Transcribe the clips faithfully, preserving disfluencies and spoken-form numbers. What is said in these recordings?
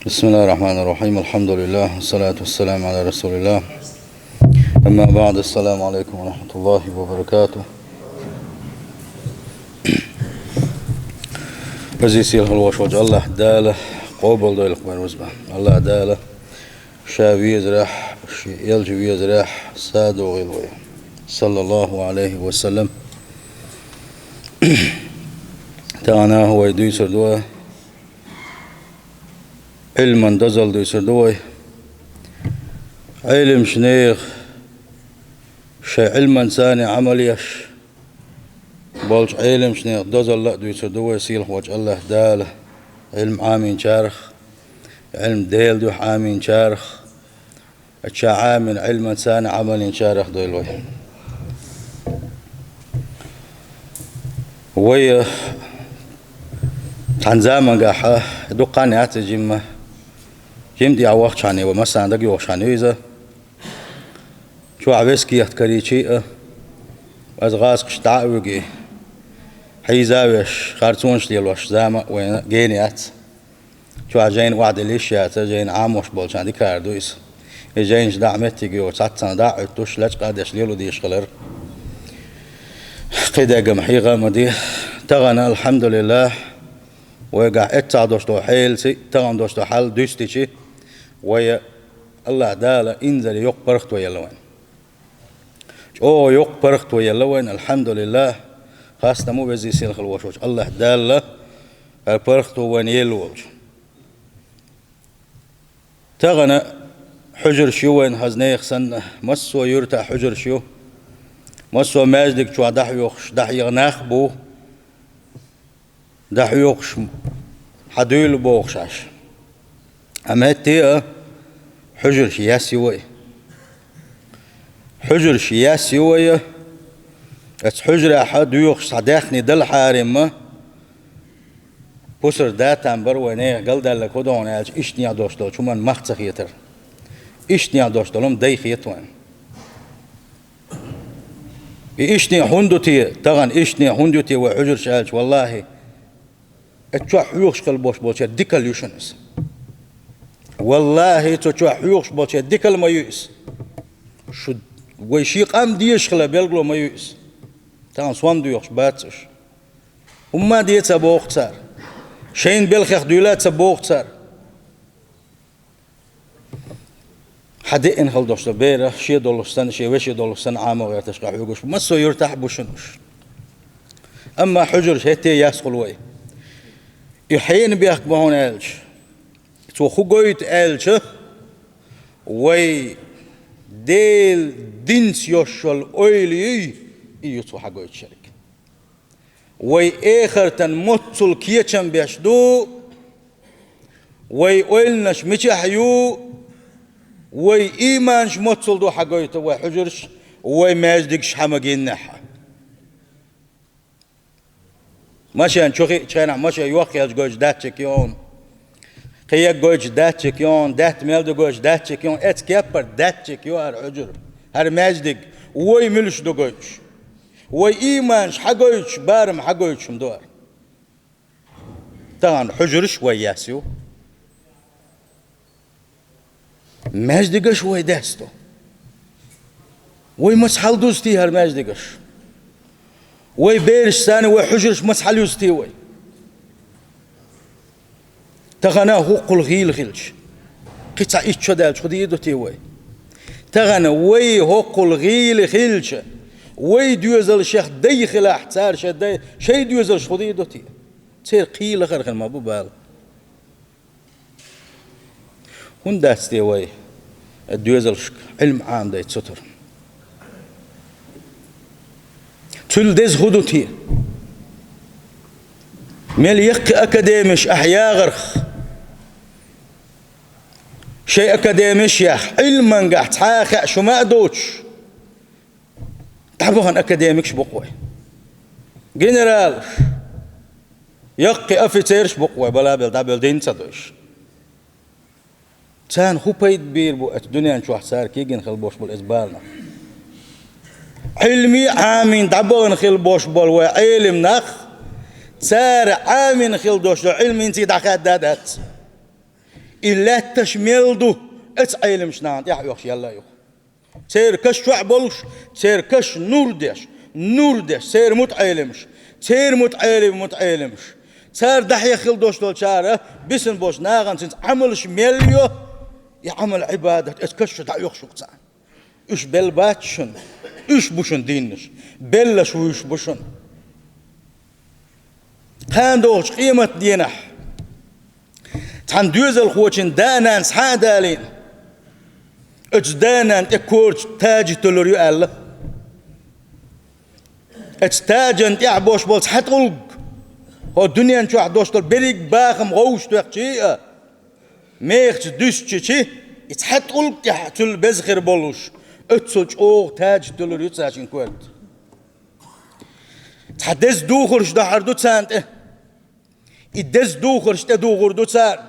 بسم الله الرحمن الرحيم. الحمد لله، والصلاة والسلام على رسول الله. أما بعد، السلام عليكم ورحمة الله وبركاته. Веза-сийлахь волчу АллахӀ Дала къобалдойла вайн рузба. АллахӀ Дала Ша везарехь, Шен элча везарехь сов догӀийла вай. Саллаллаху Ӏалайхи ва саллам. Тахана вай дуьйцур ду, Ӏилман дозалла дуьйцур ду вай. Ӏеламчу нехан шайн Ӏилманца Ӏамал еш болчу Ӏеламчу нехан дозалла а дуьйцур ду вай, сийлахь волчу АллахӀ Дала Ӏилма Ӏамийначарах, Ӏилма Делан дуьхьа Ӏамийначарах, ша Ӏамийна Ӏилманца Ӏамал йинчарах дойла вай. Вай, э, цхьана заманчохь, дукха хан яц иза жимма, жимма тӀехь вахчахьана вай массарна дага йогӀуш хан ю иза. Чохь весет кехат карийча а, аса гӀазкхашка дӀа а вуьгий, хьийза а веш, харцонаш лелош зама а вайна гена яц. Чохь жайна охьадилла йиш яц, жайна Ӏамош болчарна дика хир ду иза. И жайнаш дӀа а меттиг йоцу, цхьаццанна дӀа а Ӏуьттуш, лачкъа а деш лело дезаш хилар. Кхин дегга ма хьийза а ма де. Тахана, алхьамдулиллахӀ, вайгахь эццахь долуш долу хьелаций, тахана долуш долу хьал дуьстичи, вай АллахӀ Дала инзаре йоккха паргӀато елла вайна. ЧӀогӀа йоккха паргӀато елла вайна, алхьамдулиллахӀ, хастам бу Веза-Сийлахь волчу АллахӀ Далла, хӀара паргӀато вайна елла волчу. Тахана хьуьжарш ю вайна хаза нехан санна, массо а юьртахь хьуьжарш ю, массо а маьждиг чохь дӀахьоьхуш, дӀахьеха нах а бу. ДӀахьоьхуш, хьан дуьйла бохуш Ӏаш. Амма хӀетте а хьуьжарш яс ю вай. Хьуьжарш яс ю вай. Оцу хьуьжарехь доьхуш цхьа даьхни далахьара ма, пусар да там бара вай нехан галдаьлларг хӀун ду хьуна аьлча, иштта нехь долуш долчу хӀуманна мах ца хетар. Иштта нехь долуш долу хӀума дай хета вайна. И иштта хӀунда ду те, тахана иштта хӀунда ю те вай хьуьжарш аьлча, валлахӀи, оцу чохь хьоьхуш хила болуш болчеран дикалла ю шуна иза. ВаллахӀи, цу чохь хьоьхуш болчеран дикалла ма ю иза. Шу вай шен къам дезаш хила билгало ма ю иза. Тахана сом доьхуш бац уьш. ХӀумма а де ца боху цара. Шайна белхех дуьйла а ца боху цара. Хьан деана хила долуш долу бер, шен долуш санна, шен вешин долуш санна, Ӏамо гӀерташ къахьоьгуш бу. Массо а юьртахь а бу шуна уьш. Амма хьуьжарш хӀетте а яс хуьлу вай. И хьенан бехк бу хьуна аьлча, цо хӀун гойту аьлча, вай Делан динца йолуш йолу ойла юй, и ю цо хьан гойтуш ерг. Вай эхартан моццул кечам беш ду, вай ойланаш мичахь ю, вай ийманаш моццул ду хьан гойту вай хьуьжарш, вай маьждигаш хьан ма гиннехь. Машен чу хиъчу хенахь машен йохъелча гойтуш датчик ю хьуна. Кхин ерг гойтуш датчик ю хьуна, даьтта мел ду гойтуш датчик ю хьуна, эцу кеппара датчик ю хӀара хьуьжар, хӀара маьждиг, вай муьлш ду гойтуш. Вай ийманаш хьан гойтуш, барам хьан гойтуш хӀума ду хӀара. Тахана хьуьжарш вай яс ю. Маьждигаш вай даьсто. Вай маца хьал дузтий хӀара маьждигаш? Вай бераш санна, вай хьуьжарш маца хьал юзтий вай? Тахана хӀоккхул гӀийла хилча, кхин цхьа итт шо даьлча хӀун дийр ду те вай? Тахана вай хӀоккхул гӀийла хилча, вай доьзалшех дай хилахь, цара шайн дай, шайн доьзалш хӀун дийр ду те? Церан кхин лахара хир ма бу бала. ХӀунда дац те вай доьзалшка Ӏилма Ӏамадайта цу тара? Цуьнан деза хӀун ду те? Мел яккхий академиш ахь ягӀарх, шайн академиш яхь, Ӏилмангахь цхьа а хаьа шу ма а доцуш, дӀабахана академикаш бу-кх вай. Генералаш, яккхий офицераш бу-кх вай, балабелла дӀабевлла дин ца дойуш. Царна хӀун пайда бийр бу оцу дуьнен чохь цара кегийна хила болуш болу иза бала нах? Ӏилми Ӏамийна дӀабахана хила болуш болу вай Ӏелам нах, цара Ӏамийна хила долуш долу Ӏилма хӀинца дӀахаьдда дац. И лаьтташ мел ду, эца Ӏеламаш нахана тӀехьа оьхуш яьлла а ю. Церан каш чохь болуш, церан каш нур деш, нур деш, церан мутаӀеламаш, церан мутаӀелам, мутаӀеламаш. Цара дӀахьех хила долчара, бисина болчу нахана цуьнца Ӏамалш мел йо, и Ӏамал, Ӏибадат, эца каш чу дӀаоьхуш ву царна. Уьш белла бац шуна, уьш бу шуна дийннаш, беллаш вуьйш бу шуна. Кхана догӀучу къематан дийнахь цхьана доьзалхочун да-нана схьа а далийна, оцу да-нана тӀе корачу таж туьллур ю аьлла. Оцу тажан тӀехь болуш болу цхьа тӀулг, хӀо дуьнен чохь долуш долу берриг бахам гӀовшах тоьхча а, мехаца дуьстича, и цхьа тӀулг тӀехь цуьлла беза хир болуш, оццул чӀогӀа таж туьллур ю цаьршинна корта. Цхьа деза духарш дахьар ду царна тӀе. И деза духарш тӀедухур ду царна.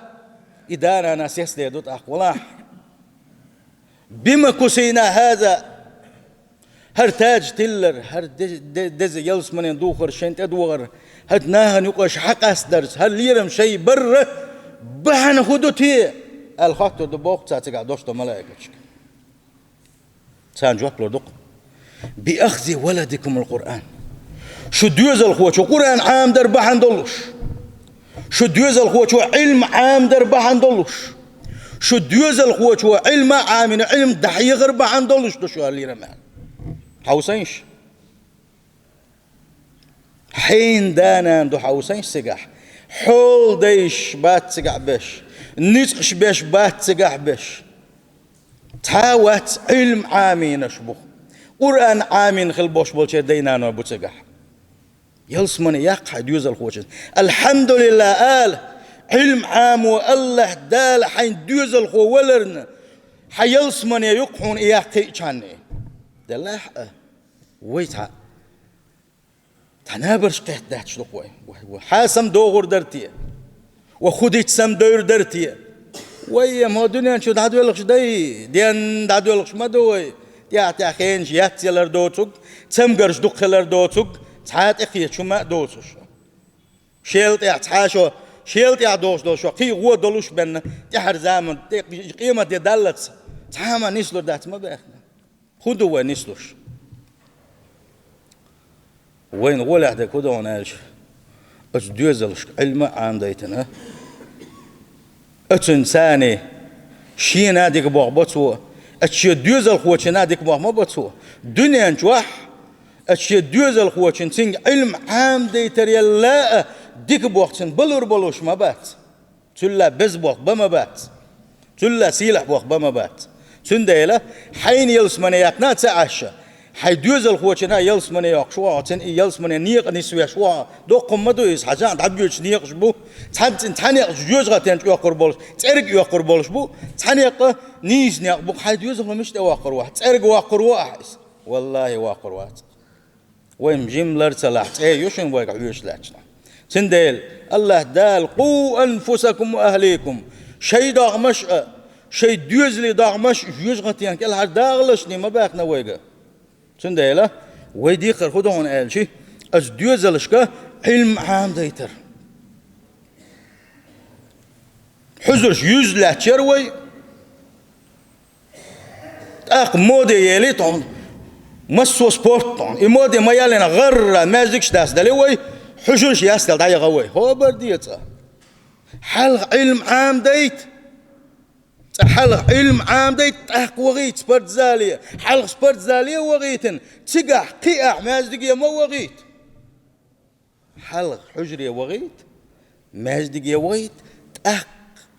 И да-нана сецдер ду тӀаккха, валахь. Бима кусийна хаза. ХӀара таж тиллар, хӀара де-, де-, деза ялсаманин духарш шайна тӀедохар, хӀара нахана юкъа аша хьакъастдарца, хӀара лерам шайн барра бахьана хӀун ду те? Аьлла хоттур ду боху цара цигахь долуш долу малайкашка. Царна жоп лур ду-кх: «Би ахзи валадикумул Къуръан». Шу доьзалхочо Къуръан Ӏамадар бахьана долуш. Шу доьзалхочо Ӏилма Ӏамадар бахьана долуш. Шу доьзалхочо Ӏилма Ӏамийна, Ӏилма дӀахьехар бахьана долуш ду шу аьлла лерам аьлла. Хьовсайша. Хьенан да-нана ду хьовсайша цигахь. Хьола дайш бац цигахь беш. Ницкъаш беш бац цигахь беш. Цхьа а вац Ӏилма Ӏамийнаш бу. Къуръан Ӏамийна хила болуш болчеран дай-наной бу цигахь. Ялсамане яккха хьайн доьзалхочун. «Алхьамдулиллах» ала, Ӏилма Ӏамо Аллахь Дала хьайн доьзалхо валарна, хьан ялсамане юккъехь хьуна и яккха кхиъчхьана. Делахь а, вай цхьа Цхьа набарш кхетта даьтташ ду-кх вай. Вай, вай хьан сам догӀур дара те? Вай хӀун дича сам девр дара те? Вай, хӀо дуьнен чу дӀадоьлхуш дай, денна дӀадоьлхуш ма ду вай. ТӀаьхьа-тӀаьхьа хенаш яц ялар доцург, цамгарш дукха хилар доцург, цхьа а тӀекхеташ хӀума а доцуш. Шел тӀехь цхьа шо, шел тӀехь догӀуш долу шо, кхин а гӀо долуш бен, тӀаьхьара заман, тӀе-, къемат де даллалц, цхьа а ма нислур дац ма баьхна. ХӀун ду вай нислуш? Вайна гӀолехь дерг хӀун ду хьуна аьлча, оцу доьзалшка Ӏилма а Ӏамадайтина, оцунна царна шена а дика боху бо цо, оцу шен доьзалхочунна а дика боху ма бо цо. Дуьнен чохь оцу шен доьзалхочунна цуьнга Ӏилма Ӏамадайтарал а дика боху цунна балур болуш ма бац. Цуьлла беза боху бан ма бац. Цуьлла сийлахь боху бан ма бац. Цундела хьайна ялсамане яьккхина а ца Ӏаш, хьайн доьзалхочунна а ялсамане йоккхуш ву хьо, цуьнан и ялсамане некъа нисвеш ву хьо. Доккха хӀума ма ду иза, хьажахь, дӀабоьдуш некъаш бу. Цхьана, цхьана некъ жоьжахатен чу оьккхур болуш, цӀерга оьккхур болуш бу. Цхьа некъ нийса некъ бу, хьайн доьзалхо мишта тӀеоьккхур ву, цӀерга воккхур ву ахь иза? Валлахи, воккхур вац. Вайн жимма лар ца лахь, цӀе ю шуна вайга хьоьжуш лаьтташ. Цундела Аллахь Дала: «Къу анфусакум ва ахликум». Шайн догӀмаш а, шайн доьзалийн догӀмаш а жоьжахатен кӀелхьардахалаш ма баьхна вайга. Цундела вай декхар хӀун ду хьуна аьлча, оцу доьзалшка Ӏилма Ӏамадайтар. Хьуьжарш юьзза лаьтташ яра вай. ТӀаккха моде елий тхьуна, массо а спорт тхьуна. И моде ма яллина, гӀарра маьждигаш дастадели вай, хьуьжарш ястел дӀаяха вай. ХӀобар децӀа. Хьалха Ӏилма Ӏамадайта. Цкъа хьалха Ӏилма Ӏамадайта, тӀаккха вахийта спортзале. Хьалха спортзале вахийтина, цигахь кхиахь маьждиге ма вахийта. Хьалха хьуьжаре вахийта, маьждиге вахийта, тӀаккха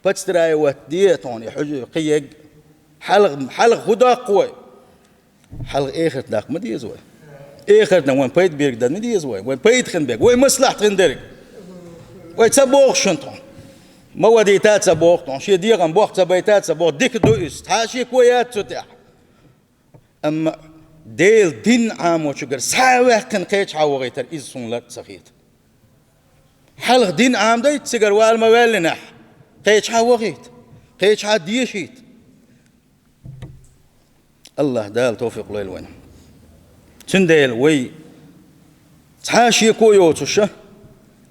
подстраивать де тхуна и хьуьжар кхиерг. Хьалха, хьалха хӀун доккху вай? Хьалха эхарт даккха ма деза вай. Эхартана вайн пайда берг дан ма деза вай. Вайн пайда хин берг, вай маслахьат хин дерг. Вай ца боху шуна тхуна. Ма вадийта а ца боху тхуна. Шен дегӀан боху ца байта а ца боху. Дика ду иза. Цхьа а шеко яц цу тӀехь. Амма Делан дин Ӏамочуьнгара схьа а ваьккхина кхечахьа вахийтар иза суна лард ца хета. Хьалха дин Ӏамадайта, цигара вала ма ваьллинехь, кхечахьа вахийта, кхечахьа дешийта. Аллахь Дала товфикъ лойла вайна. Цундела вай цхьа а шеко йоцуша,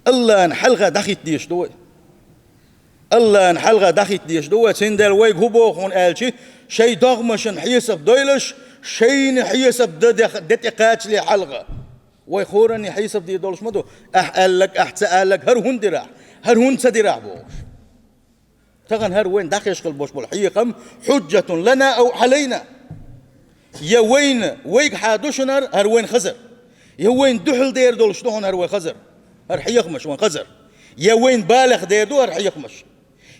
Аллахьна хьалха дӀахӀитта дезаш ду вай. Аллахьан хьалха дӀахӀитта дезаш ду вай, цундела вайга хӀун боху хьуна аьлча, шайн догӀмашна хьесап дойлаш, шайна хьесап дан дехь-, де тӀе кхачале хьалха. Вай хӀоранна хьесап дийр долуш ма ду, ахь аьлларг, ахь ца аьлларг, хӀара хӀунда дира ахь, хӀара хӀунда ца дира ахь бохуш. Тахана хӀара вайна дӀахезаш хила болуш болу хьехам, хьуджатун лана ау Ӏалайна. Я вайна, вайга хьа ду шуна хӀара, хӀара вайна хазар. Я вайна дуьхьал дер долуш ду хьуна хӀара вай хазар. ХӀара хьехамаш вайна хазар. Я вайна балех дер ду хӀара хьехамаш.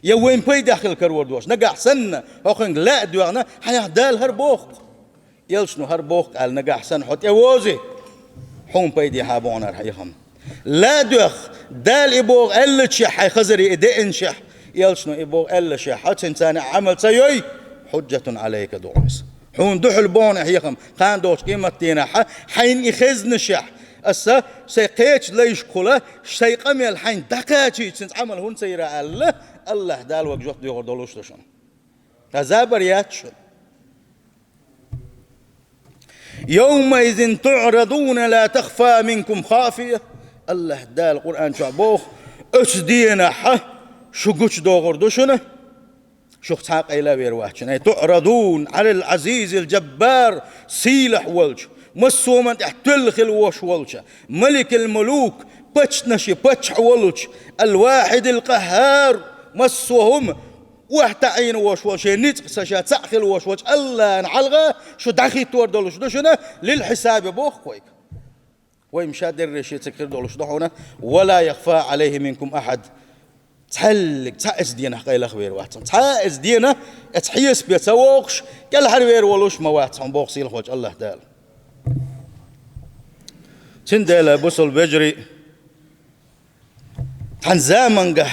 Я вайна пайдехь хила карор дош. Нагахь санна, хӀокхуьнга лаьа доьгӀна, хьайх Дала хӀара боху. Элчано хӀара боху аьлла, нагахь санна хьо тӀевозе, хьуна пайдехьа бу хьуна хӀара хьехам. Ла доьху, Дала и боху аьллачехь, хьайн хазаре и деанашехь, элчано и боху аьллашехь, хьо цуьнца цхьана Ӏамал ца йой, хьуджатун Ӏалайка ду хьуна иза. Хьуна дуьхьал бу хьуна хьехам, кхана догӀучу къематдийнахь, хьайна и хезнашехь, аса сайн кхечу лайшкахула, сайн къамел хьайна дӀакхачийча, цуьнца Ӏамал хӀунда ца йира аьлла, Аллахь Дала вайга жоп доьхур долуш ду шуна. Ткъа забар яц шуна. «Йовмаизин туӀрадуна ла тахфа минкум хафия». Аллахь Дала Къуръан чохь боху: «Оцу денахь шу гучудогӀур ду шуна, шух цхьа а къайла а вер вац шуна». Ай, туӀрадун Ӏалал Ӏазизил Джаббар, сийлахь волчу, массо а хӀуманна тӀехь тоьлла хила вош волчу, Маликил Мулук, паччахьаши паччахь волчу, Ал-Вахьидил Къаххар, массо а хӀума охьатаӀийна вош волу, шен ницкъ ца ша цхьаъ хила вош волчу Аллахьан хьалха шу дӀахӀиттор долуш ду шуна, лил хьисаби боху вайга. Вай-м ша дерриге шен цига хир долуш ду хьуна, «ва ла яхфа Ӏалайхи минкум ахьад». Цхьаьллиг, цхьа а оцу денах къайлах вер вац. Цхьа а оцу дена, оцу хьесапе ца вогӀуш, кӀелхьара вер волуш ма вац хьуна боху сийлахь волчу Аллахь Дала. Цундела, бусалба вежарий, тхан замангахь,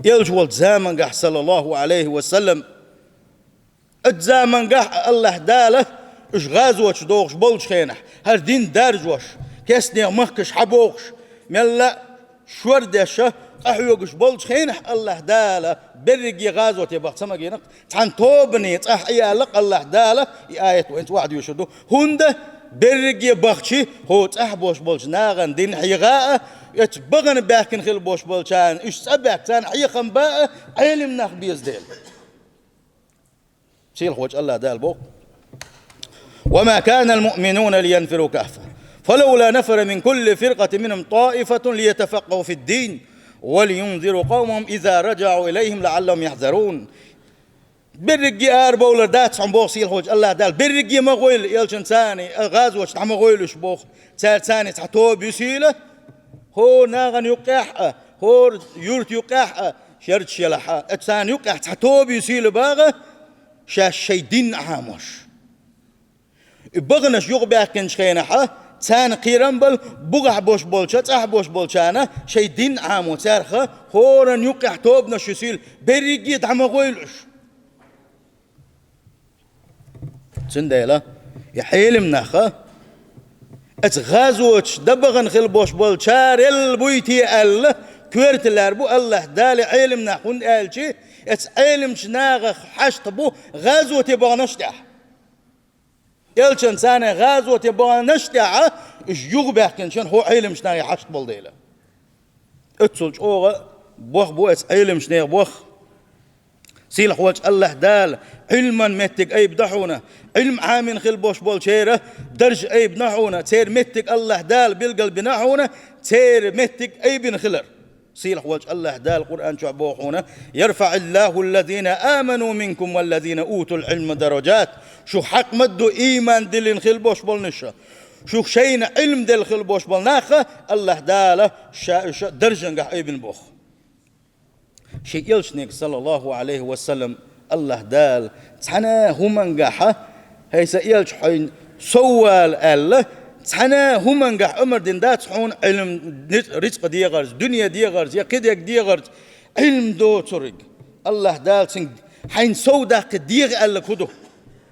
элча волчу замангахь, саллаллаху Ӏалайхи ва саллам, оцу замангахь а Аллахь Дала уьш гӀазоташ дохуш болчу хенахь, хӀара дин даржош, кестнех махкаш хьабохуш, мелла а шор деш, къахьоьгуш болчу хенахь Аллахь Дала берриге гӀазоте баха ца магийна-кх, цхьана тобане цӀахь Ӏе аьлла-кх Аллахь Дала, и аят вайна цӀа охьадоьшур ду. ХӀунда берриге бахчи, хӀо цӀахь бош болчу нахана дин хьеха а, оцу бахана баьхкина хила бош болчарна, уьш цӀа баьхкина царна хьехам бан а, Ӏелам нах беза дела. Сийлахь волчу Аллахь Дала боху: «Ва ма канал муъминуна лиянфиру каффа, фалавла нафара мин кулли фиркъатин минхум таифатун лиятафаккаху фид-дин, ва лиюнзиру къавмахум иза раджаӀу илайхим лаӀаллахум яхьзарун». Берриге арабовлар дац хьуна боху сийлахь волчу Аллахь Дала. Берриге ма гӀойла, элчанца цхьана а гӀазоташ дӀа ма гӀойла уьш боху. Цара цхьана цхьа тоба юсийла, хӀора нахана юккъехь а, хӀора юрта юккъехь а, шерча елахь а, оцу царна юккъехь цхьа тоба юсийла баха, шаьш шайн дин Ӏамош. И баханаш юхабаьхкинчу хенахь, царна кхерам бала, бухахь бош болча, цӀахь бош болчарна шайн дин Ӏамо цаьрха, хӀоранна юккъехь тобанаш юсийла, берриге дӀа ма гӀойла уьш. Цундела и Ӏелам наха, оцу гӀазоташ дан бахана хила бош болчарел буй те аьлла, коьрта лаьр бу Аллахь Дала Ӏелам нах, хӀунда аьлча оцу Ӏеламчу нахах хьашт бу гӀазоте баханаш тӀехь. Элчанца цхьана гӀазоте баханаш тӀехь уьш юхабаьхкинчу хенахь хӀо Ӏеламчу нахе хьашт болу дела. Оццул чӀогӀа бохам бу оцу Ӏеламчу нехан бохам. Сийлахь волчу Аллахь Дала Ӏилман меттиг айбина хьуна, Ӏилма Ӏамийна хила бош болчеран дарж айбина хьуна, церан меттиг Аллахь Дала билгалбина хьуна, церан меттиг айбина хилар. Сийлахь волчу Аллахь Дала Къуръан чохь боху хьуна: «ЯрфаӀиллаху аллазина аману минкум валлазина утул Ӏилма даражат». Шух хьакъ ма ду ийман диллина хила бош болу нуша. Шух шайна Ӏилма делла хила бош болу нах а Аллахь Дала ша уьш даржангахь айбина боху. Шен элчанега, саллаллаху Ӏалайхи ва саллам, Аллахь Дала цхьана хӀумангахьа, хӀай сан элча, хьайна соввала аьлла, цхьана хӀумангахь омар дина дац хьуна Ӏилма, рицкъа дегӀарца, дуьне дегӀарца я кхидерг дегӀарца, Ӏилма доцург. Аллахь Дала цуьнга хьайна сов даккхи дегӀа аьлларг хӀун ду?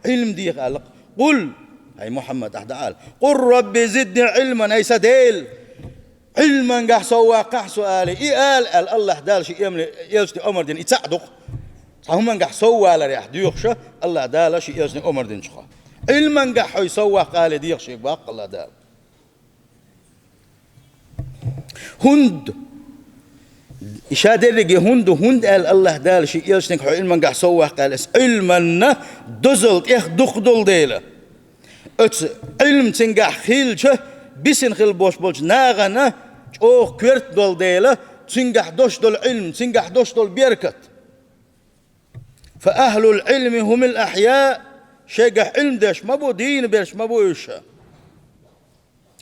Ӏилма деха аьлла. Къул, хӀай Мухьаммад, ахь дӀаала: «Къул рабби зидни Ӏилман», хӀай сан Дела, Ӏилмангахь совваккхахьа со, ала, и ала, аьлла Аллахь Дала шен эмле-, элчане омар дина, и цхьаъ ду-кх. Цхьа хӀумангахь совваларехь доьхуш, Аллахь Дала шен элчане омар динчух. Ӏилмангахь хьо совваккха, ала, деха шега баккха Аллахь Дала. ХӀунда И ша дерриге хӀунда, хӀунда аьлла АллахӀ Дала ший элчанга хьо Ӏилмангахь сов ваккха аьлла, эс Ӏилманна дозалла тӀех дукха долу дела. Оцу Ӏилма цуьнгахь хилча, бисина хила бош болчу нахана чӀогӀа коьрта долу дела, цуьнгахь дош долу Ӏилма, цуьнгахь дош долу беркат. «Фа ахьлул Ӏилми хьумул ахьяъ», шайгахь Ӏилма деш ма бу, дийна берш ма бу уьш.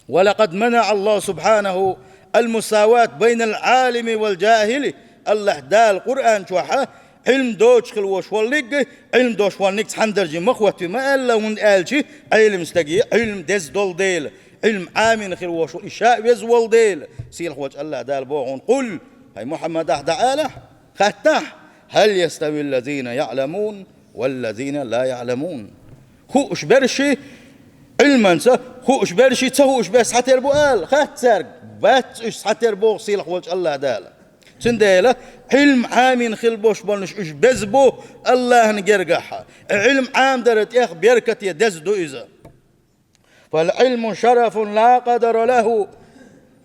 «Ва лакъад манаӀа Аллаху субхьанаху ал-мусават байнал Ӏалими вал жахили», АллахӀ Дала Къуръан чохьа Ӏилма доцуш хила вош воллиг, Ӏилма дош воллиг цхьана даржий ма хӀоттаве ма аьлла, хӀунда аьлча Ӏелам стаге Ӏилма деза долу дела, Ӏилма Ӏамийна хила вош волу и ша а веза волу дела, сийлахь волчу АллахӀ Дала боху хьуна: «Къул», хӀай Мухьаммад, ахь дӀаала, хаттахь: «Хьал ястави ллазина яӀламун валлазина ла яӀламун?» Хууш берш, Ӏилманца хууш берш, ца хууш берш схьатера бу ала, хатта цаьрга, бац уьш схьатера боху сийлахь волчу АллахӀ Дала. Цундела Ӏилма Ӏамийна хила бош болнуш уьш беза бу АллахӀна гергахьа. Ӏилма Ӏамадара тӀех беркате деза ду иза. «Фал-Ӏилму шарафун ла къадара лаху».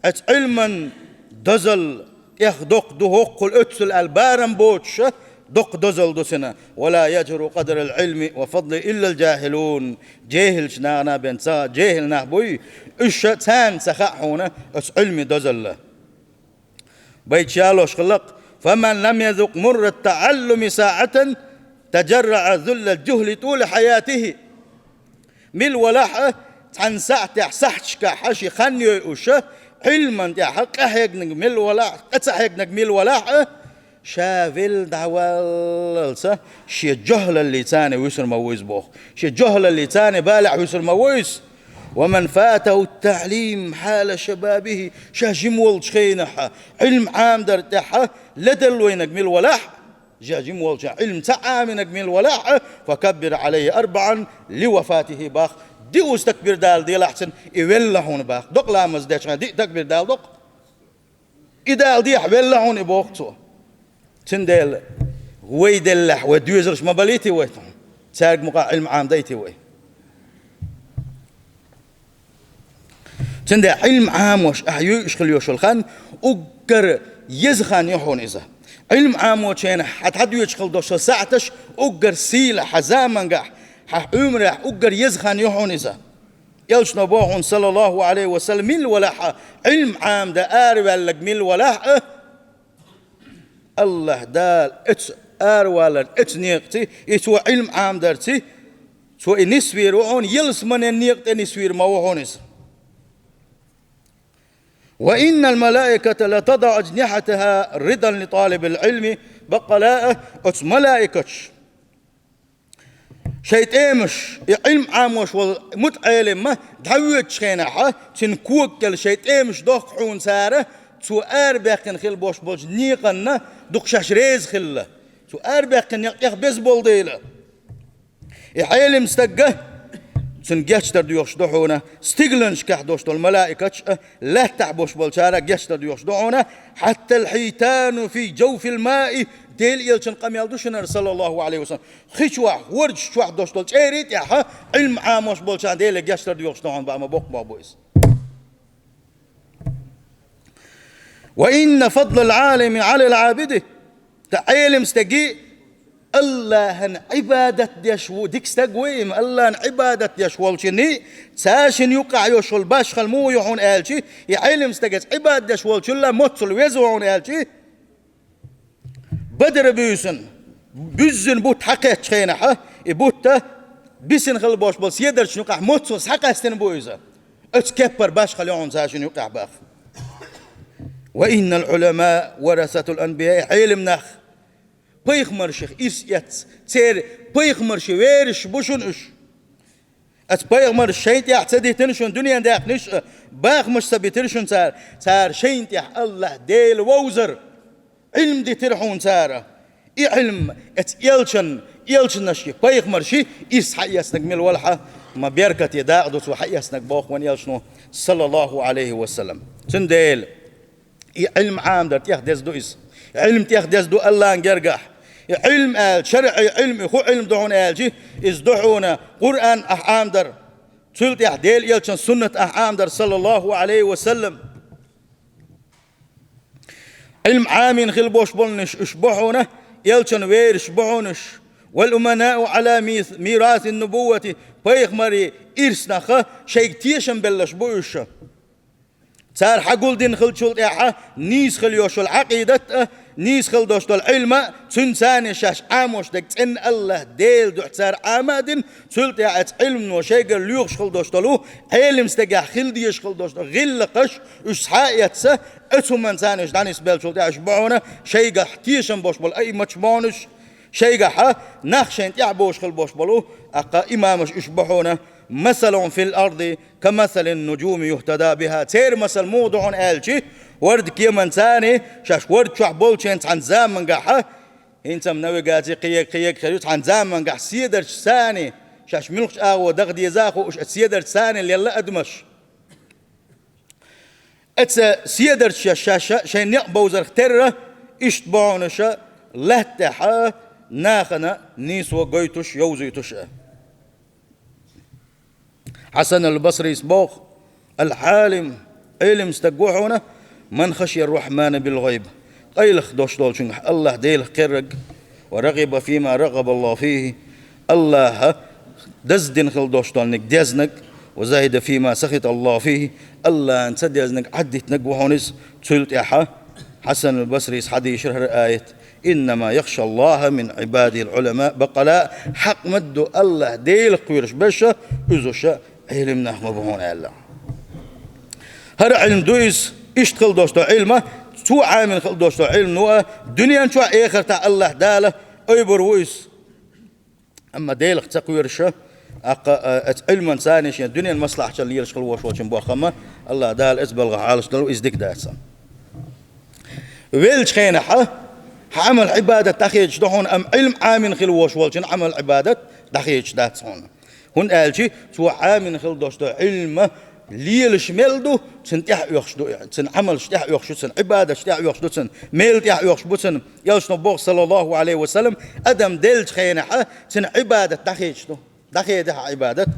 Эцу Ӏилман дозалла тӀех доккха ду хӀоккхул оьццул аьлла барам боцуша, доккха дозалла ду цуьнан. «Ва ла яджхӀулу къадра ал-Ӏилми ва фадлихӀи илла ал-жахӀилун». ЖехӀилчу нахана бен ца, жехӀил нах буй, уьш ша царна ца хаьа хьуна оцу Ӏилми дозалла. Байташ ялош хиллакх: «Фаман лам язукъ мурра ат-таӀаллуми саӀатан, тажарраӀа зулла ал-жухӀли тӀула хьаятихӀи». Мила валахь а, цхьана сахьтехь, сахьташкахь ши хан йойуша, Ӏилман тӀехь къахьегнарг мила валахь а, къа ца хьегнарг мила валахь а, ша велла дӀаваллалца, шен жохӀлаллица вуьсур ма ву иза боху. Шен жохӀлаллица балехь вуьсур ма ву иза. «Ва ман фатахӀу ат-таӀлим хьала шабабихӀи», ша жима волчу хенахь, Ӏилма Ӏамадар тӀехь ледалла вайнарг мила валахь, ша жима волчу Ӏилма ца Ӏаминарг мила валахь, «факаббир Ӏалайхи арбаӀан ли вафатихӀи», бах, диъ уьш такбир дала делахь цуьнан, и велла хьуна бах. Докъа ламаз дечхьана диъ такбир дала докъа. И дала дехьа велла хьуна и боху цо. Цундела вай деллехь, вай доьзалш ма балийти вай тхьуна. Цаьрга мукъа Ӏилма Ӏамадайти вай. Цундела Ӏилма Ӏамош, ахьа юйуш хила йош йолу хан, уггар еза хан ю хьуна иза. Ӏилма Ӏамочу хенахь хьан тхьадоьдуш хила долуш йолу сахьташ уггар сийлахь, хьан замангахь, хьан Ӏуьймарехь уггар еза хан ю хьуна иза. Элчано боху хьуна, саллаллаху Ӏалайхи ва саллам, мила валахь а, Ӏилма Ӏамадан араваьлларг мила валахь а, АллахӀ Дала оцу аравалар, оцу некъаца, и цо Ӏилма Ӏамадарца, цо и нисвийр ву хьуна, ялсаманин некъа тӀе нисвийр ма ву хьуна иза. «Ва иннал малаиката ла тадаӀу ажнихьатахӀа ридан ли талибил Ӏилми», баккъала а оцу малаикаташ шайн тӀемаш, и Ӏилма Ӏамош волу мутаӀелим ма дӀавоьдучу хенахь, цуьнан когаккел шайн тӀемаш дохку хьуна цара, цо арабаьккхина хила бош болчу некъанна дукха шаьш реза хилла. Цо арабаьккхина некъ тӀех беза болу дела. И Ӏелим стагга цуьнан гечдар доьхуш ду хьуна, стигланашкахь долуш долу малаикаташ а, лаьттахь болуш болчара гечдар доьхуш ду хьуна, хьаттал хьитану фи жавфил маи, Делан элчан къамел ду шуна, саллаллаху Ӏалайхи ва саллам. Хи чохь, хӀордаш чохь долуш долу чӀерий тӀехь Ӏилма Ӏамош болчарна Деле гечдар доьхуш ду хьуна, баа ма боккха боху иза. «Ва инна фадлал Ӏалими Ӏалал Ӏабиди», ткъа Ӏелим стаги АллахӀан Ӏибадат деш ву, дика стаг ву и, АллахӀан Ӏибадат деш волчунний, цаьршинна юккъахь йолуш йолу башхалла муха ю хьуна аьлчи, и Ӏелим стаг эцу Ӏибадат деш волчулла моццул веза ву хьуна аьлчи, Бадра буьйсанна, буьззина бутт хьакхеттачу хенахь, и бутт бисина хила бош болу седарчун юкъахь моццул схьакъаьстина бу иза. Оцу кеппара башхалла ю хьуна цаьршинна юкъахь баха. «Ва иннал Ӏулама варасатул анбияи», Ӏелим нах пайхамарших ирс эцна, церан пайхамарши верасаш бу шуна уьш. Оцу пайхамарша шайна тӀехь ца дитина шуна дуьненан даьккхинарш а, бахамаш ца битира шуна цара, цара шайна тӀехь АллахӀ Дела вовзар, Ӏилма дитира хьуна цара. И Ӏилма эцу элчан, элчанаши, пайхамарши ирс хьаэцнарг мила валахь а, ма беркате дакъа ду цо хьаэцнарг боху вайн элчано, саллаллаху Ӏалайхи ва саллам. Цундела и Ӏилма Ӏамадар тӀех деза ду иза. Ӏилма тӀех деза ду АллахӀан гергахь. И Ӏилма аьлча, шарӀи Ӏилма, и хӀун Ӏилма ду хьуна аьлчи, иза ду хьуна Къуръан ахь Ӏамадар, цул тӀехь Делан элчан суннат ахь Ӏамадар, саллаллаху Ӏалайхи ва саллам. Ӏилма Ӏамийна хила болуш болнаш уьш бу хьуна, элчан вераш бу хьуна уьш. «Вал уманаъу Ӏала мис-, мирасин нубуввати», пайхамарийн ирсанаха шайга тешам беллаш бу уьш. Цара хьагулдина хиллачул тӀаьхьа нийса хила йолуш йолу Ӏакъидат а, нийса хила долуш долу Ӏилма а, цуьнан царна шаьш Ӏамош дерг цӀенна АллахӀ Делан дуьхьа цара Ӏама а дина, цул тӀаьхьа оцу Ӏилмано шайгара лоьхуш хила долуш долу, Ӏелам стагехь хила дезаш хила долуш долу гӀиллакхаш уьш схьа а эцна, оцу хӀуманна царна уьш дӀанисбеллачул тӀаьхьа уьш бу хьуна, шайгахь тешам болуш болу аиматаш бу хьуна уьш, шайгахьа нах шайна тӀаьхьа бовш хила болуш болу, аккха имамаш уьш бу хьуна, «масалун фил арди ка масалин нуджуми юхтада биха». Церан масал муха ду хьуна аьлчи, ворда кеман царна, шаьш ворда чохь болчийн цхьана замангахьа, хӀинца-м навигаци кхиег-кхиег хир ю, цхьана замангахь седарчу царна, шаьш муьлхачу агӀо даха деза а хууш, оцу седарчу царна лелла адамаш. Оцу седарчу шаьш шаьш шайн некъ бовзарх терра, иштта бу хьуна уьш лаьтта тӀехь нахана нийсо гойтуш, йовзуьйтуш а. Хьасан ал-Басрис боху: «Ал-Ӏалим, Ӏелам стаг ву хьуна, ман хашия ар-Рахьмана бил-гӀайб, къайлаха долуш долчуьнгахь АллахӀ Делах кхерраг, ва рагӀиба фима рагӀаба АллахӀу фихи, АллахӀа даздина хила долуш долниг дезнаг, ва захида фима сахита АллахӀу фихи, АллахӀна ца дезниг Ӏаддитинаг ву хьуна иза». Цул тӀаьхьа Хьасан ал-Басрис хьадийшира хӀара аят: «Иннама яхша АллахӀа мин Ӏибадихил Ӏулама», баккъала хьакъ ма ду АллахӀ Делах кхоьруш берш, уьш Ӏелам нах ма бу хьуна аьлла. ХӀара Ӏилма ду иза, иштта хила долуш долу Ӏилма, цо Ӏамийна хила долуш долу Ӏилма ду а, дуьнен чохь а, эхартахь а АллахӀ Дала ойбур ву иза. Амма Делах ца кхоьруш, аккха, а, оцу Ӏилман царна шен дуьнен маслахьчалла лелаш хила волуш волчун бохама, АллахӀ Дала оцу балгӀа хьалаш долу иза дика дац. Веллачу хенахьа, хьан Ӏамал-Ӏибадат дӀахедаш ду хьуна, амма Ӏилма Ӏамийна хила волуш волчун Ӏамал-Ӏибадат дӀахедаш дац хьуна. ХӀунда аьлча цо Ӏамийна хила долуш долу Ӏилма лелаш мел ду, цуьнан тӀаьхьа оьхуш ду, цуьнан Ӏамалш тӀаьхьа оьхуш ду, цуьнан Ӏибадатш тӀаьхьа оьхуш ду, цуьнан мел тӀаьхьа оьхуш бу цуьнан. Элчано боху, саллаллаху Ӏалайхи ва саллам, адам деллачу хенахьа, цуьнан Ӏибадат дӀахедаш ду. ДӀахеда хьан Ӏибадат,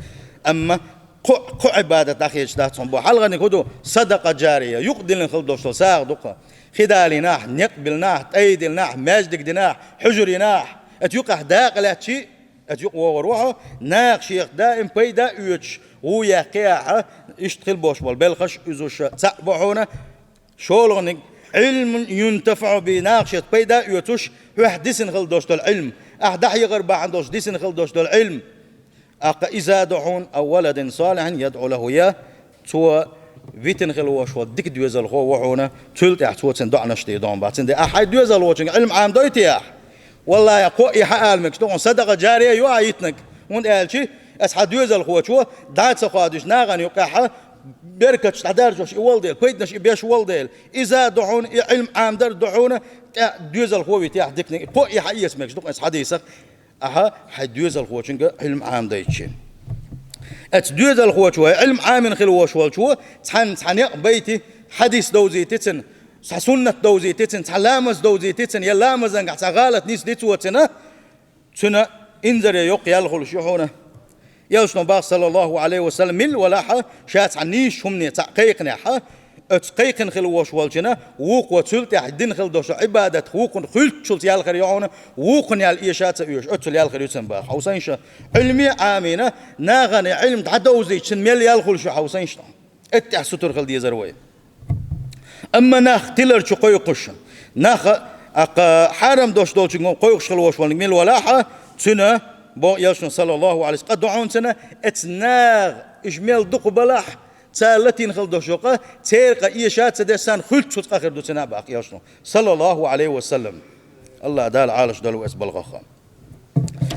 амма кхо, кхо Ӏибадат дӀахедаш дац хьуна боху. Хьалхарниг хӀун ду? Садакъа джария, юкъадиллина хила долуш долу сагӀа ду-кх. Хи далийнахь, некъ биллинехь, тӀай диллинехь, маьждиг динехь, хьуьжар йинехь, оцу юкъахь дакъа лаьттачи, оцу юкъа вогӀур ву хьо, наха шех даим пайда а оьцуш, ву яьккхи ахьа, иштта хила болуш болу белхаш, уьш цхьаъ бу хьуна. ШолгӀаниг, Ӏилмун юнтафаӀу бихи, наха шех пайда а оьцуш, хьоьх дисина хила долуш долу Ӏилма, ахь дӀахьехар бахьана долуш дисина хила долуш долу Ӏилма. Аккха иза ду хьуна, ав валадин салихьин ядӀу лаху, я цо витина хила волуш волу дика доьзалхо ву хьуна, цул тӀаьхьа цо цуьнан доӀанаш дийр ду хьуна бах. Цундела ахь хьайн доьзалхочуьнга Ӏилма Ӏамадойтий ахь? Валлахьи, кхо и хьан ала мегаш ду хьуна, садакъа джария ю ахь йитинарг. ХӀунда аьлча ас хьан доьзалхочо дӀа а ца хоадуьйтуш нахана юкъахьа беркаташ дӀадаржош и волу дела, пайданаш и беш волу дела. Иза ду хьуна, и Ӏилма Ӏамадар ду хьуна, тӀе доьзалхо витий ахь диканиг. Кхо и хьан эца мегаш ду хьуна ас хьадийсах. Ахьа хьайн доьзалхочуьнга Ӏилма Ӏамадайтичи. Оцу доьзалхочо, Ӏилма Ӏамийна хила волуш волчо, цхьанна цхьа некъ байти, хьадис довзийти цуьнан, цхьа суннат довзийти цуьнан, цхьа ламаз довзийти цуьнан, я ламазангахь цхьа гӀалат нисди цо цуьнан, цуьнан инзаре йоккха ял хуьлуш ю хьуна. Элчано бах, саллаллаху Ӏалайхи ва саллам, мила валахь а, ша цхьа нийсачу хӀумане цхьаъ кхайкхинехь а, оцу кхайкхина хила волуш волчунна вукхо цул тӀаьхьа дина хила долуш Ӏибадат вукхунна хуьлуччулц ял хир ю хьуна, вукхунна ял эша а ца оьшу, оццул ял хир ю цуьнан бах. Хьовсийша, Ӏилме а Ӏамийна, нахана Ӏилма дӀадовзийча цуьнан мел ял хуьлуш ю, хьовсийша. Эттехь сутара хила дезара вай. Амма нах тилар чу кхойкхуш, нах а, аккха хьарам долуш долчуьнга кхойкхуш хила волуш волниг мила валахь а, цуьнан, боху Элчано, саллаллаху Ӏалайхи ва саллам, къа ду хьуна цуьнан, эцу наха, уьш мел дукха балахь, цара латийна хила долуш йолу къа, церан къа эша а ца деш санна, хуьлуччулц къа хир ду цуьнан, бах Элчано, саллаллаху Ӏалайхи ва саллам. АллахӀ Дала Ӏалаш долу эцу балгӀах.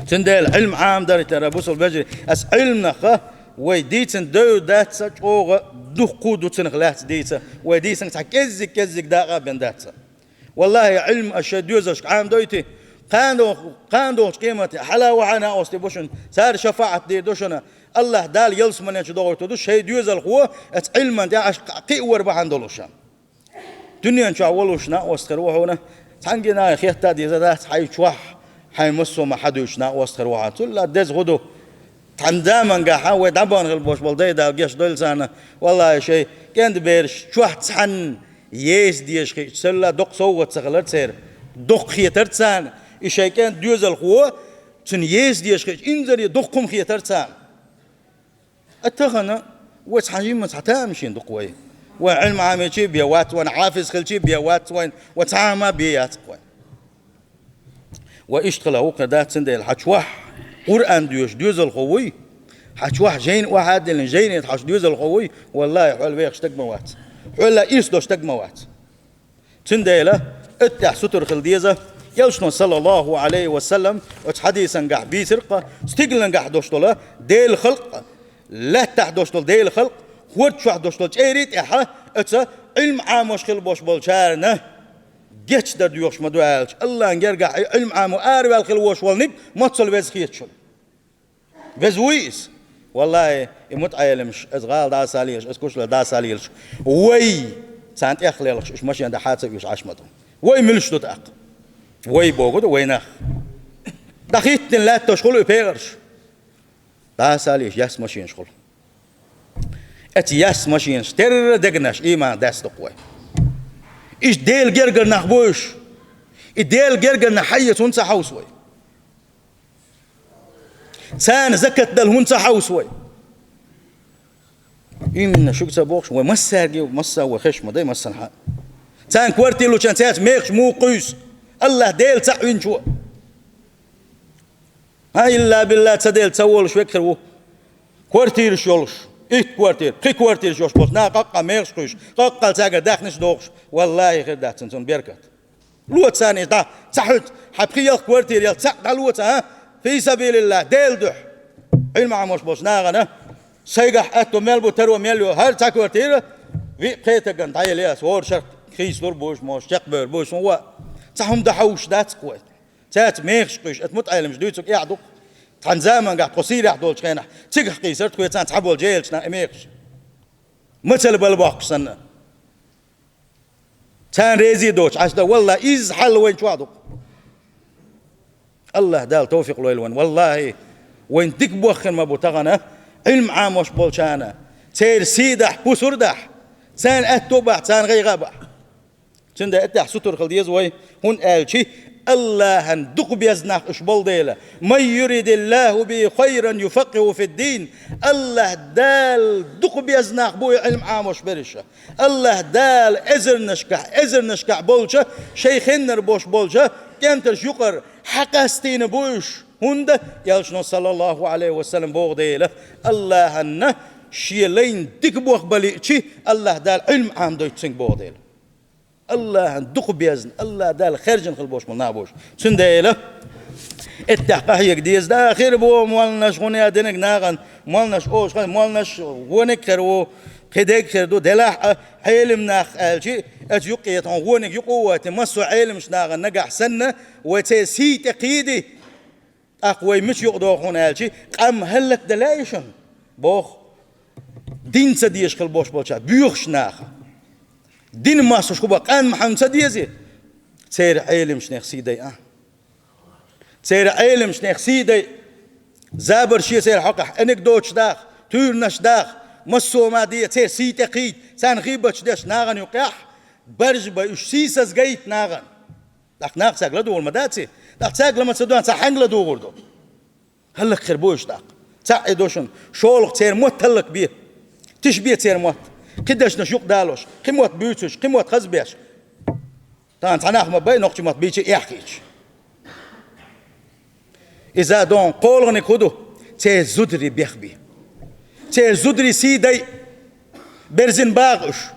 Цундела Ӏилма Ӏамадар тера бусул бежи, ас Ӏилманах вай дийцина девр дац ца, чӀогӀа дуккха а ду цунах лаьцна дийца, вай дийцинарг цхьа кӀеззиг-кӀеззиг дакъа а бен дац ца. Валлахьи, Ӏилма ас шайн доьзалшка Ӏамадойти, кхана доху, кхана дохучу къематехь хьала вахьа накъостий бу шуна, цара шафаӀат дийр ду шуна, АллахӀ Дала ялсамане чу дохуьйтур ду шайн доьзалхо, ас Ӏилман тӀехь аш кхиавар бахьана долуш. Дуьнен чохь волуш накъост хир ву хьуна, цхьаьнгге нахе хетта а деза дац, хьайн чохь, хьайн массо а ма хьадуьйцуш накъост хир ву хьуна. Цул а деза хӀун ду? Цхьана замангахьа вай дӀабахана хила болуш болу дай-дала гечдойла царна, валлахьи, шайн кӀентан бераш чохь цхьаьна Еса дезаш хиъча, цул а доккха совгӀат ца хилар церан. Доккха хетар царна, и шайн кӀант доьзалхо, цунна еса дезаш хиъча, инзаре доккха хӀума хетар царна. А тахана вай цхьа жимма цхьа тамашийна ду-кх вай. Вай Ӏилма Ӏамийча а бе вац, вайна хьафиз хилча а бе вац, вайна вай цхьа хӀама бе яц-кх вай. Ва иштта хила вукхар дац, цундела хьа чохь Къуръан доьшуш доьзалхо вуй, хьа чохь жайна охьа а диллина, жайнашца хьожуш доьзалхо вуй, валлахӀи, хьол вехаш стаг ма вац. Хьол ирс долуш стаг ма вац. Цундела, оцу тӀехь сутара хила деза, Элчано, саллаллахӀу Ӏалайхи ва саллам, оцу хьадисангахь бийцира-кх, стиглангахь долуш долу Делан халкъ, лаьттахь долуш долу Делан халкъ, хӀорда чохь долуш долу чӀерий тӀехь оцу Ӏилма Ӏамош хила болуш болчарна гечдар доьхуш ма ду аьлча, АллахӀан гергахь и Ӏилма Ӏамо араваьлла хила волуш волниг моццал веза хеташ ву. Веза вуй иза? ВаллахӀи, и мутаӀеламаш, иза гӀала дӀасалелаш, иза кушлар дӀасалелаш, вай царна тӀехлелхаш, уьш машен дӀа хьа ца оьшу Ӏаш ма ду. Вай муьлш ду тӀаккха? Вай богу ду, вай нах. ДӀахӀиттина лаьтташ хуьлу и пекъарш. ДӀасалелаш яьсса машенаш хуьлу. Эцу яьсса машенаш терра дегнаш ийман даьсса ду-кх вай. Иштта Делан гергара нах бу уьш. И Делан гергара нах хьаэца хӀунда ца хьовсу вай? Царна закат дала хӀунда ца хьовсу вай? Именно шуьга ца бохуш, вай массаьрга, масса вай хезаш ма дай, массанхьа. Царна квартира лучарна цаьрца мехаш муха кхуьйсу? АллахӀ Дела цхьаъ винчо. ХӀа, илла билла ца делла ца волуш верг хир ву. Квартираш йолуш, итт квартира, пхи квартираш йолуш болчу наха къаккъа мехаш кхуьйсуш, къаккъал цаьргара даьхнаш дохуш, валлахӀи, хир дац цунна беркат. Ло царна иза дӀа, ца хьуьйту, хьан пхи ялх квартира ял цхьаъ дӀалоца, а? Фи сабилилла, Делан дуьхьа. Ӏилма Ӏамош болчу нахана, сайгахь аьтто мел бу, таро мел йо, хӀара цхьа квартира, виъ-пхи тагана дӀаяла ас, хӀора шарахь хийцалур бу уьш, моша чекхбевр бу уьш, хӀун ваьа? Цхьа хӀума дан хьовсуш дац-кх вай. Цаьрца мехаш кхуьйсуш, аса мутаӀеламаш дуьйцург эхь ду-кх. Тхан замангахь тхо Сирехь долчу хенахь, цигахь кхийсара тхоьца цхьаболчу жайалчу наха и мехаш. Мацалла бала бохкуш санна. Царна реза доцуш Ӏаш дан, валлахӀи, изза хьал вайн чохь ду-кх. АллахӀ Дала тавфикъ лойла вайн. ВаллахӀи, вайн дика боххина ма бу тахана, Ӏилма Ӏамош болчарна, церан сий дахь, пусар дахь, царна аьтто бахь, царна гӀайгӀа бахь. Цундела тӀехь сутара хила деза вай, хӀунда аьлча АллахӀан дукха беза нах уьш болу дела. «Ман юридиллаху бихи хайран юфаккъиху фиддин». АллахӀ Дала дукха беза нах бу и Ӏилма Ӏамош берш. АллахӀ Дала эзарнашкахь, эзарнашкахь болчу, шайн хеннара бош болчу кӀентарш юкъара хьакъастийна бу уьш. ХӀунда? Элчано, саллаллаху Ӏалайхи ва саллам, боху дела, АллахӀанна шен лайна дика боху балиъчи, АллахӀ Дала Ӏилма Ӏамадойту цуьнга боху дела. АллахӀан дукха безна, АллахӀ Дала хаьржина хила болуш болу нах бу уьш. Цундела, эттехь къахьега деза, да, хир бу, молланаш гӀуна динарг нахана, молланаш оша, молланаш вониг хир ву, кхин дерг хир ду, делахь а, Ӏелам нах аьлчи, ацу юккъе тхуна вониг юкъа а вати, массо а Ӏеламаш нахана нагахь санна, вай церан сий тӀе кхийди. ТӀаккха вай мича юкъа догӀу хьуна аьлчи, къам хӀаллакдан лаьий шуна, боху, дин ца дезаш хила болуш болча боьхачу наха. Дин массуш хӀун бан къам хьуна ца дезий? Церан Ӏеламчнех сий дай а. Церан Ӏеламчнех сий дай. Забар шен церан хьокъехь анекдоташ даха, туьйранаш даха, массо а ма де, церан сий тӀе кхийда, царна гӀийбаташ деш нахана юккъехь, баржа бай уьш сийсаз гайта нахана. ТӀаккха нах цаьрга ладугӀур ма дац и? ТӀаккха цаьрга ла ма ца дуьйна, цхьа хьаьнга ладугӀур ду? ХӀаллакьхир бу уьш тӀаккха. Цхьаъ и ду шуна, шолгӀа церан мотт хӀаллакбе. Тиша бе церан мотт. Кхин дешнаш юкъадалош, кхин мотт буьйцуш, кхин мотт хазбеш. Тахана цхьа нах ма бай, нохчийн мотт бийча а эхь хеташ. Иза дон кхоалгӀаниг хӀун ду? Церан зударий бехбе. Церан зударий сий дай, берзина баха уьш.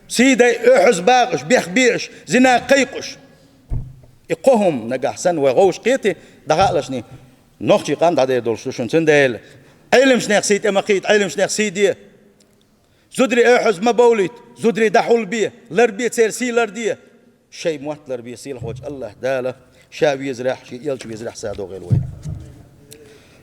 Сий дай, оьхьаза баха уьш, бехбе уьш, зина кхайкха уьш. И кхо хӀума нагахь санна вай гӀовш кхетий, дӀахаалаш ни, нохчийн къам дӀадер долуш ду шуна. Цундела Ӏеламчнех сий тӀе ма кхийда, Ӏеламчнех сий де. Зударий оьхьаза ма бовлийта, зударий дӀахьулбе, ларбе, церан сий ларде. Шайн мотт ларбе, сийлахьволчу АллахӀ Дала Ша везарехь, Шен элча везарехь садогӀийла вай.